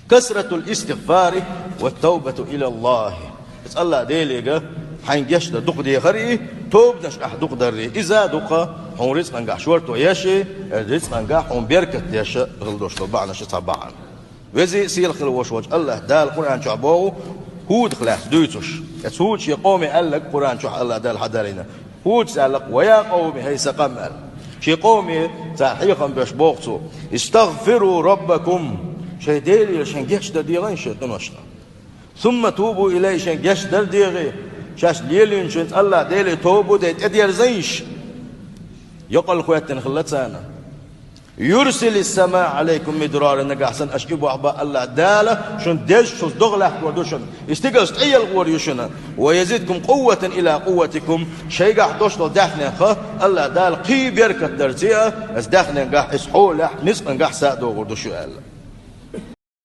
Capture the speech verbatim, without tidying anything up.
كثرة الاستغفار والتوبة إلى الله. Иза АллахӀ Делега хьайна гечдар дукха дехар а, тобанаш ахь дукха дар а. Иза дукха хьуна рицкъангахь шорто еш а, рицкъангахь хьуна беркат деш а хила долуш долу бахьанаш цхьа бахьана. Веза а, сийлахь а волуш волчу АллахӀ Дала Къуръан чохь боху, ХӀудах лаьцна дуьйцуш. Иза ХӀуда шен къоме аьлларг Къуръан чохь АллахӀ Дала хьадалийна. ХӀудас аьлла-кх: ويا قوم, хӀей сан къам, аьлла. Шен къоме цара хьехам беш боху цо: استغفروا ربكم, шайн Делера шайн гечдар дехийша шайн къиношна. ثم توبوا إليه, шайн гечдар дехий, шаьш лелийначуьнца АллахӀ Деле тоба де тӀедерзийша. Йокъал хӀоьттина хилла царна. يرسل السماء عليكم مدرارا, нагахь санна аша и бохь бан АллахӀ Дала шуна дезачуьнца догӀа лаьттор ду шуна, и стигалш тӀеелхор ю шуна. ويزدكم قوة إلى قوتكم, шайгахь долуш долу даьхнех АллахӀ Дала кхин беркат дарца а, иза даьхненгахь, иза хьолехь, рицкъангахь са а догӀур ду шу, аьлла.